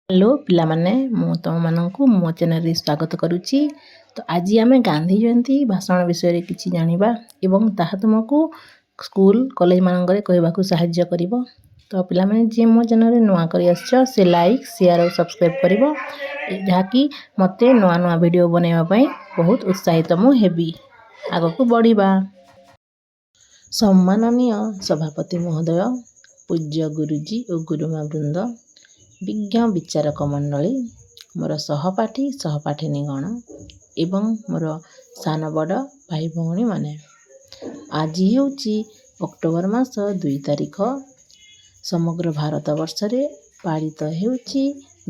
Hello ପିଲାମାନେ, ମୁଁ ତୁମମାନଙ୍କୁ ମୋ ଚ୍ୟାନେଲରେ ସ୍ୱାଗତ କରୁଛି। ତ ଆଜି ଆମେ ଗାନ୍ଧୀ ଜୟନ୍ତୀ ଭାଷଣ ବିଷୟରେ କିଛି ଜାଣିବା ଏବଂ ତାହା ତୁମକୁ ସ୍କୁଲ କଲେଜମାନଙ୍କରେ କହିବାକୁ ସାହାଯ୍ୟ କରିବ। ତ ପିଲାମାନେ, ଯିଏ ମୋ ଚ୍ୟାନେଲରେ ନୂଆ କରି ଆସିଛ, ସେ ଲାଇକ୍, ସେୟାର ଆଉ ସବସ୍କ୍ରାଇବ୍ କରିବ, ଯାହାକି ମୋତେ ନୂଆ ନୂଆ ଭିଡ଼ିଓ ବନାଇବା ପାଇଁ ବହୁତ ଉତ୍ସାହିତ ମୁଁ ହେବି। ଆଗକୁ ବଢ଼ିବା। ସମ୍ମାନନୀୟ ସଭାପତି ମହୋଦୟ, ପୂଜ୍ୟ ଗୁରୁଜୀ ଓ ଗୁରୁମା ବୃନ୍ଦ, ବିଜ୍ଞ ବିଚାରକ ମଣ୍ଡଳୀ, ମୋର ସହପାଠୀ ସହପାଠିନୀଗଣ ଏବଂ ମୋର ସାନ ବଡ଼ ଭାଇ ଭଉଣୀମାନେ, ଆଜି ହେଉଛି ଅକ୍ଟୋବର ମାସ 2 ତାରିଖ। ସମଗ୍ର ଭାରତବର୍ଷରେ ପାଳିତ ହେଉଛି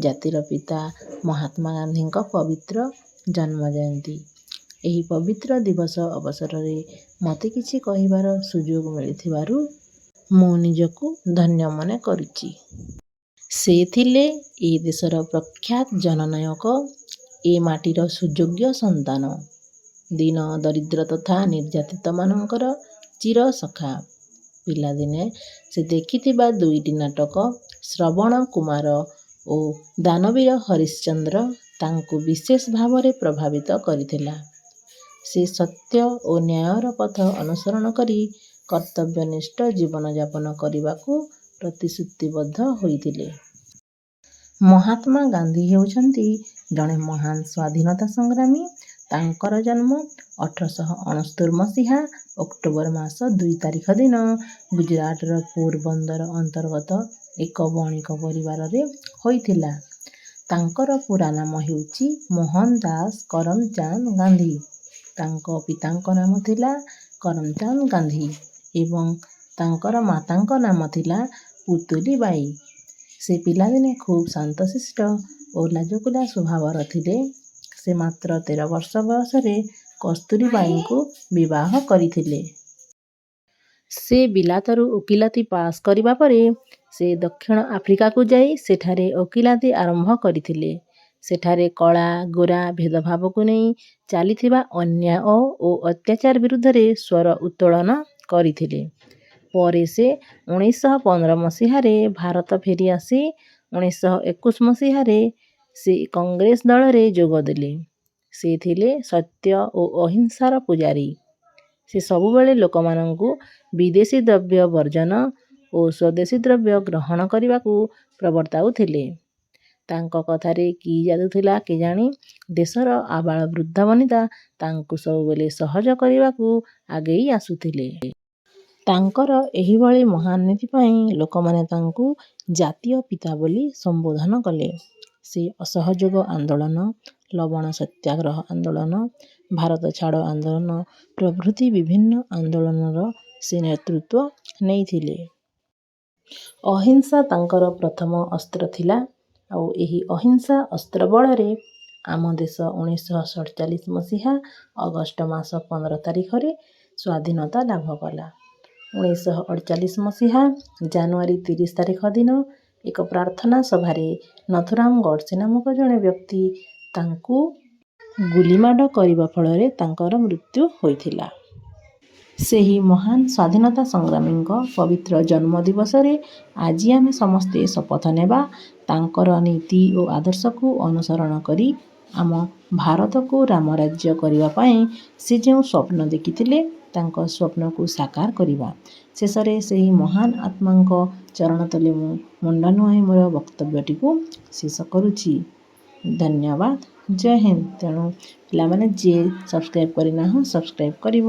ଜାତିର ପିତା ମହାତ୍ମା ଗାନ୍ଧୀଙ୍କ ପବିତ୍ର ଜନ୍ମ ଜୟନ୍ତୀ। ଏହି ପବିତ୍ର ଦିବସ ଅବସରରେ ମୋତେ କିଛି କହିବାର ସୁଯୋଗ ମିଳିଥିବାରୁ ମୁଁ ନିଜକୁ ଧନ୍ୟ ମନେ କରୁଛି। ସେ ଥିଲେ ଏ ଦେଶର ପ୍ରଖ୍ୟାତ ଜନନାୟକ, ଏ ମାଟିର ସୁଯୋଗ୍ୟ ସନ୍ତାନ, ଦୀନ ଦରିଦ୍ର ତଥା ନିର୍ଯାତିତମାନଙ୍କର ଚିରସଖା। ପିଲାଦିନେ ସେ ଦେଖିଥିବା ଦୁଇଟି ନାଟକ ଶ୍ରବଣ କୁମାର ଓ ଦାନବୀର ହରିଶ୍ଚନ୍ଦ୍ର ତାଙ୍କୁ ବିଶେଷ ଭାବରେ ପ୍ରଭାବିତ କରିଥିଲା। ସେ ସତ୍ୟ ଓ ନ୍ୟାୟର ପଥ ଅନୁସରଣ କରି କର୍ତ୍ତବ୍ୟନିଷ୍ଠ ଜୀବନଯାପନ କରିବାକୁ ପ୍ରତିଶ୍ରୁତିବଦ୍ଧ ହୋଇଥିଲେ। ମହାତ୍ମା ଗାନ୍ଧୀ ହେଉଛନ୍ତି ଜଣେ ମହାନ ସ୍ୱାଧୀନତା ସଂଗ୍ରାମୀ। ତାଙ୍କର ଜନ୍ମ 1869 ମସିହା ଅକ୍ଟୋବର ମାସ 2 ତାରିଖ ଦିନ ଗୁଜରାଟର ପୋରବନ୍ଦର ଅନ୍ତର୍ଗତ ଏକ ବଣିକ ପରିବାରରେ ହୋଇଥିଲା। ତାଙ୍କର ପୂରା ନାମ ହେଉଛି ମୋହନଦାସ କରମଚାନ୍ଦ ଗାନ୍ଧୀ। ତାଙ୍କ ପିତାଙ୍କ ନାମ ଥିଲା କରମଚାନ୍ଦ ଗାନ୍ଧୀ ଏବଂ ତାଙ୍କର ମାତାଙ୍କ ନାମ ଥିଲା ପୁତୁଲିବାଈ। ସେ ପିଲାଦିନେ ଖୁବ୍ ଶାନ୍ତଶିଷ୍ଟ ଓ ଲାଜକୁଳା ସ୍ୱଭାବର ଥିଲେ। ସେ ମାତ୍ର 13 ବର୍ଷ ବୟସରେ କସ୍ତୁରବାଈଙ୍କୁ ବିବାହ କରିଥିଲେ। ସେ ବିଲାତରୁ ଓକିଲାତି ପାସ୍ କରିବା ପରେ ସେ ଦକ୍ଷିଣ ଆଫ୍ରିକାକୁ ଯାଇ ସେଠାରେ ଓକିଲାତି ଆରମ୍ଭ କରିଥିଲେ। ସେଠାରେ କଳା ଗୋରା ଭେଦଭାବକୁ ନେଇ ଚାଲିଥିବା ଅନ୍ୟାୟ ଓ ଅତ୍ୟାଚାର ବିରୁଦ୍ଧରେ ସ୍ୱର ଉତ୍ତୋଳନ କରିଥିଲେ। ପରେ ସେ 1915 ମସିହାରେ ଭାରତ ଫେରି ଆସି 1921 ମସିହାରେ ସେ କଂଗ୍ରେସ ଦଳରେ ଯୋଗ ଦେଲେ। ସେ ଥିଲେ ସତ୍ୟ ଓ ଅହିଂସାର ପୂଜାରୀ। ସେ ସବୁବେଳେ ଲୋକମାନଙ୍କୁ ବିଦେଶୀ ଦ୍ରବ୍ୟ ବର୍ଜନ ଓ ସ୍ୱଦେଶୀ ଦ୍ରବ୍ୟ ଗ୍ରହଣ କରିବାକୁ ପ୍ରବର୍ତ୍ତାଉଥିଲେ। ତାଙ୍କ କଥାରେ କି ଯାଦୁ ଥିଲା କେଜାଣି, ଦେଶର ଆବାଳ ବୃଦ୍ଧ ବନିତା ତାଙ୍କୁ ସବୁବେଳେ ସହଯୋଗ କରିବାକୁ ଆଗେଇ ଆସୁଥିଲେ। ତାଙ୍କର ଏହିଭଳି ମହାନ ନୀତି ପାଇଁ ଲୋକମାନେ ତାଙ୍କୁ ଜାତୀୟ ପିତା ବୋଲି ସମ୍ବୋଧନ କଲେ। ସେ ଅସହଯୋଗ ଆନ୍ଦୋଳନ, ଲବଣ ସତ୍ୟାଗ୍ରହ ଆନ୍ଦୋଳନ, ଭାରତ ଛାଡ଼ ଆନ୍ଦୋଳନ ପ୍ରଭୃତି ବିଭିନ୍ନ ଆନ୍ଦୋଳନର ସେ ନେତୃତ୍ୱ ନେଇଥିଲେ। ଅହିଂସା ତାଙ୍କର ପ୍ରଥମ ଅସ୍ତ୍ର ଥିଲା। ଆଉ ଏହି ଅହିଂସା ଅସ୍ତ୍ର ବଳରେ ଆମ ଦେଶ 1947 ମସିହା ଅଗଷ୍ଟ ମାସ 15 ତାରିଖରେ ସ୍ୱାଧୀନତା ଲାଭ କଲା। 1948 ମସିହା ଜାନୁଆରୀ 30 ତାରିଖ ଦିନ ଏକ ପ୍ରାର୍ଥନା ସଭାରେ ନଥୁରାମ ଗଡ଼ସେ ନାମକ ଜଣେ ବ୍ୟକ୍ତି ତାଙ୍କୁ ଗୁଳିମାଡ଼ କରିବା ଫଳରେ ତାଙ୍କର ମୃତ୍ୟୁ ହୋଇଥିଲା। ସେହି ମହାନ ସ୍ୱାଧୀନତା ସଂଗ୍ରାମୀଙ୍କ ପବିତ୍ର ଜନ୍ମ ଦିବସରେ ଆଜି ଆମେ ସମସ୍ତେ ଶପଥ ନେବା, ତାଙ୍କର ନୀତି ଓ ଆଦର୍ଶକୁ ଅନୁସରଣ କରି ଆମ ଭାରତକୁ ରାମରାଜ୍ୟ କରିବା ପାଇଁ ସେ ଯେଉଁ ସ୍ୱପ୍ନ ଦେଖିଥିଲେ, ତାଙ୍କ ସ୍ୱପ୍ନକୁ ସାକାର କରିବା। ଶେଷରେ ସେହି ମହାନ ଆତ୍ମାଙ୍କ ଚରଣ ତଳେ ମୁଁ ମୁଣ୍ଡ ନୁଆଇଁ ମୋର ବକ୍ତବ୍ୟଟିକୁ ଶେଷ କରୁଛି। ଧନ୍ୟବାଦ, ଜୟ ହିନ୍ଦ। ତେଣୁ ପିଲାମାନେ, ଯିଏ ସବସ୍କ୍ରାଇବ୍ କରିନାହଁ, ସବସ୍କ୍ରାଇବ୍ କରିବ।